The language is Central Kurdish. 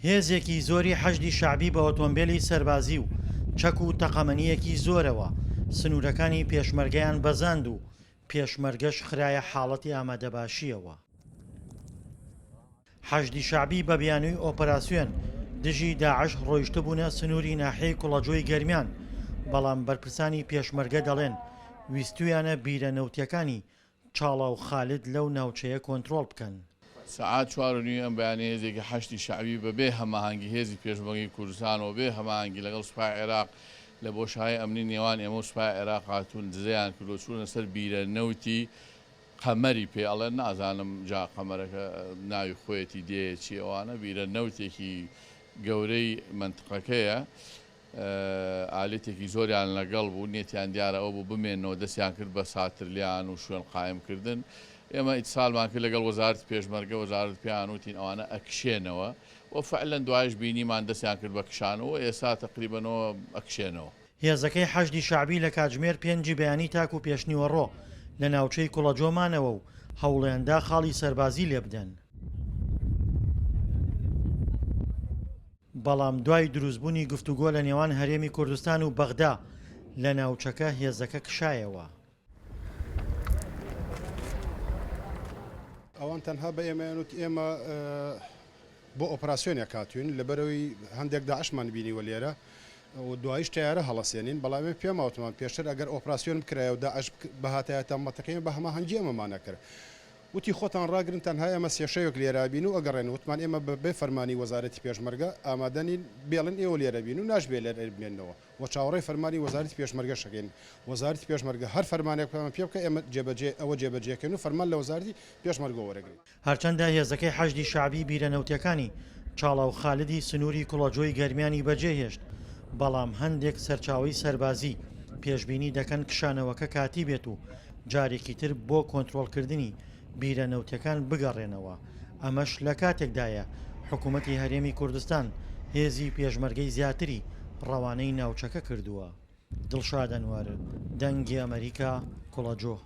هێزێکی زۆری حەشدی شەعبی بە ئۆتۆمبێلی سەربازی و چەک و تەقەمەنییەکی زۆرەوە سنوورەکانی پێشمەرگەیان بەزاند و پێشمەرگەش خرایە حاڵەتی ئامادەباشییەوە. حەشدی شەعبی بە بیانووی ئۆپەراسیۆن دژی داعش ڕۆیشتبوونە سنووری ناحیەی کوڵەجۆی گەرمیان، بەڵام بەرپرسانی پێشمەرگە دەڵێن ویستوویانە بیرە نەوتییەکانی چاڵاو خالد لەو ناوچەیە کۆنترۆڵ بکەن. سەعات چوار و نیوی ئەم بەیانیە هێزێکی حەشدی شەعبی بە بێ هەماهەنگی هێزی پێشمەرگەی کوردستان و بێ هەماهەنگی لەگەڵ سوپای عێراق لە بۆشایی ئەمنی نێوان ئێمە و سوپای عێراق هاتوون دزەیان کردووە چوونە سەر بیرە نەوتی قەمەری پێ ئەڵێن نازانم جا قەمەرەکە ناوی خۆیەتی دێیە چی ئەوانە بیرە نەوتێکی گەورەی مەنتقەکەیە ئالێتێکی زۆریان لەگەڵ بوو، نیەتیان دیارە ئەوە بوو بمێننەوە، دەستیان کرد بە ساترلیان و شوێن قایم کردن. ئێمە ئیتسالمان کرد لەگەڵ وەزارەتی پێشمەرگە، وەزارەت پێیان وتین ئەوانە ئەکشێنەوە و فعلەن دوایش بینیمان دەستیان کرد بە کشانەوە و ئێستا تەقریبەنەوە ئەکشێنەوە. هێزەکەی حەشدی شەعبی لە کاتژمێر پێنجی بەیانی تاکو پێشنیوەڕۆ لە ناوچەی کوڵەجۆ مانەوە و هەوڵیاندا خاڵی سەربازی لێبدەن. بەڵام دوای دروستبوونی گفتوگۆ لە نێوان هەرێمی کوردستان و بەغدا لە ناوچەکە هێزەکە کشایەوە. ئەوان تەنها بە ئێمەیان وت ئێمە بۆ ئۆپراسیۆنێک هاتوین لەبەرئەوەی هەندێک داعشمان بینیوە لێرە و دوایش تەیارە هەڵەسێنین، بەڵام ئێمە پێمان وتمان پێشتر ئەگەر ئۆپراسیۆن بکرایە و داعش بهاتایەتە مەنتیقەی ئێمە بە هەماهەنگی ئێمەمان ئەکرد. وتی خۆتان ڕاگرن تەنها ئێمە سێ شەوێک لێرە بین و ئەگەڕێن، وتمان ئێمە بە بێ فەرمانی وەزارەتی پێشمەرگە ئامادە نین بێڵن ئێوە لێرە بین و ناشبێ لێرە بمێننەوە و چاوەڕێی فەرمانی وەزارەتی پێشمەرگەش ئەکەین، وەزارەتی پێشمەرگە هەر فەرمانێک پێمان پێ بکا ئێمە جێبەجێ ئەوە جێبەجێ ئەکەین و فەرمان لە وەزارەتی پێشمەرگەوە وەرەگرین. هەرچەندە هێزەکەی حەشدی شەعبی بیرە نەوتیەکانی چاڵاو خالدی سنووری کوڵەجۆی گەرمیانی بەجێهێشت، بەڵام هەندێک سەرچاوەی سەربازی پێشبینی دەکەن کشانەوەکە کاتی بێت و جارێکی تر بۆ کۆنترۆڵکردنی بیرە نەوتیەکان بگەڕێنەوە، ئەمەش لە کاتێکدایە حکومەتی هەرێمی کوردستان هێزی پێشمەرگەی زیاتری ڕەوانەی ناوچەکە کردووە. دڵشاد ئەنوەر، دەنگی ئەمەریکا، کوڵەجۆ.